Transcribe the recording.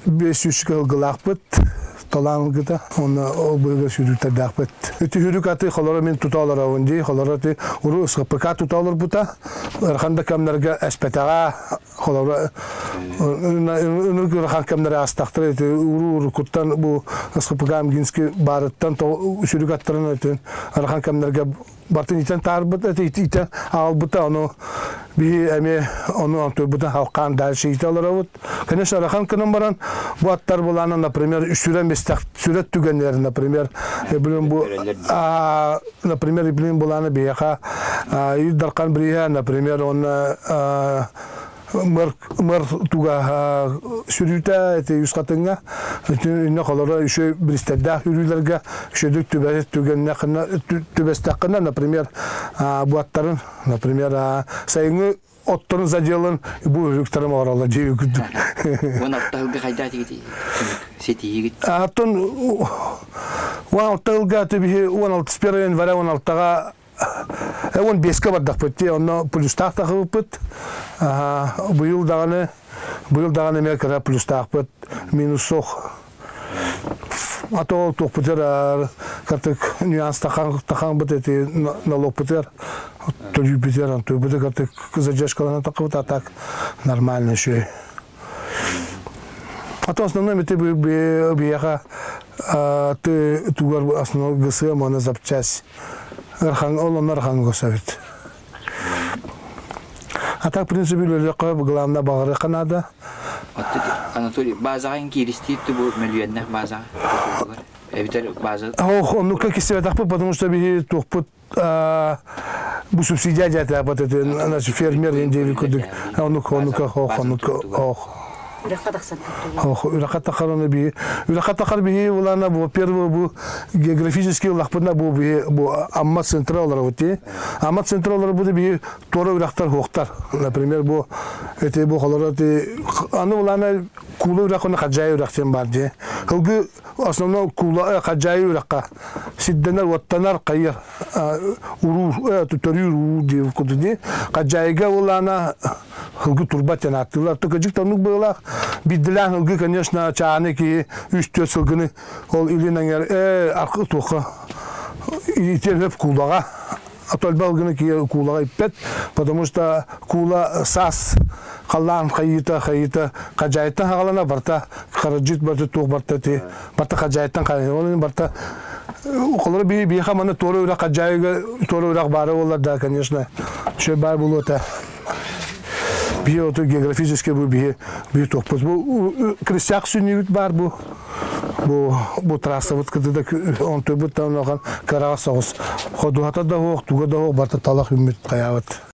500 ылгылаахпыт талаан ылгыта уонна ол быыга сүүрүүттэрдээхпит. Үтүһүрүк аты холоро мин тута олоробун дии, холоро ти уру СХПК тута олорбута. Ырахан да кэмнэргэ эспэтэҕэ, холоро ынырык ырахан кэмнэри аастахтара ити уру уруккуттан бу СХПК Амгинский баарыттан сүрүк аттарын этин ырахан кэмнэргэ бартын итэн таарбыт итэн аҕалбыта ону биһи эмиэ ону онтуйбутун халкаан дальше итэ олоробут. Конечно, арахан кынан баран бу аттар булаана, например, сүрэн бистэх сүрөт түгэннэр, например, билин бу например, билин булаана биһиэхэ Ил Дархан бириһэ, например, он мыр мыр туга сүрүүтэ эти үс хатыҥҥа инне холоро үчүгэй биристэрдээх үрүүлэргэ үчүгэйдик түбэһит түгэннэххинэ түбэстэххинэ, например, буаттарын, например, сайыҥҥы отторун заделын бу үрүктэрим оҥороллор дии күрдүк. 16 сылга хайдаа тигит ситиһигит? Аттон 16 сылга биһи 16 января 16-га 15-ке бардахпыт дии, онно плюстаах тахыбыппыт. Быйыл даҕаны, быйыл даҕаны эмиэ кыра плюстаахпыт, минус суох. А то туохпутугар картык нюанс тахаҥбыт эти налогпутугар төлүүпүтүгэр антуйбуту картык задержкаланан тахыбыт, а так нормально еще. А то основной эти биһиэхэ ты тугар основной ГСМ, она запчасть. Ырхан, ол онно ырхан госовит. А так, в принципе, үлэлиэххэ главное баҕарыахха наада. Анатолий, базаҕа кииристиир бу мөлүйүөннээх базаҕа эбитэр база Ох, оннукка кистибэтэхпит, потому что биһи туохпут бу субсидия дьээтээппит это значит фермер индиэби курдук оннук оннука ох оннука ох Үрэххэ тахсан Ох, үрэххэ тахараны биһи үрэххэ тахар биһи улаана бу первый бу географический улахпытына бу биһи бу Амма центра олоробут дии. Амма центра олоробут биһи туора үрэхтэр хуохтар. Например, бу эти бу холоро эти аны улаана куула үрэх уонна Хаджаайы үрэх диэн баар дии. Ылгы основной куула Хаджаайы үрэххэ сирдэнэр, уоттанар, хайыр уруур, төрүүр уу диир курдук дии. Хаджаайыга улаана ылгы турбат диэн ааттыыллар. Тыкыдьык тоннук быылаах. Биирдилээн ылгы, конечно, чааны киһи үс-түөрт сылгыны ол илин эҥэр ээ аркы туохха итиэн куулаҕа Атольба ылгыны киһи куулаҕа иппэт, потому что куула саас халлаан хайыыта хайыыта хадьаайыттан хаҕалана барта харадьыт барта туох барта ти барта хадьаайыттан хайа ол барта холоро би биэха маны туора үрэх хадьаайыга туора үрэх баара буоллар да, конечно, үчүгэй баар буолуо этэ. Биһи оту географически бу биһи биһи туохпут бу крестьяк сүнньүбүт баар бу бу бу трассабыт кытыда онтуйбут таныхан кыраҕа соҕус ходуһата да суох, туга да суох, барыта талах үүммүт хайаабыт.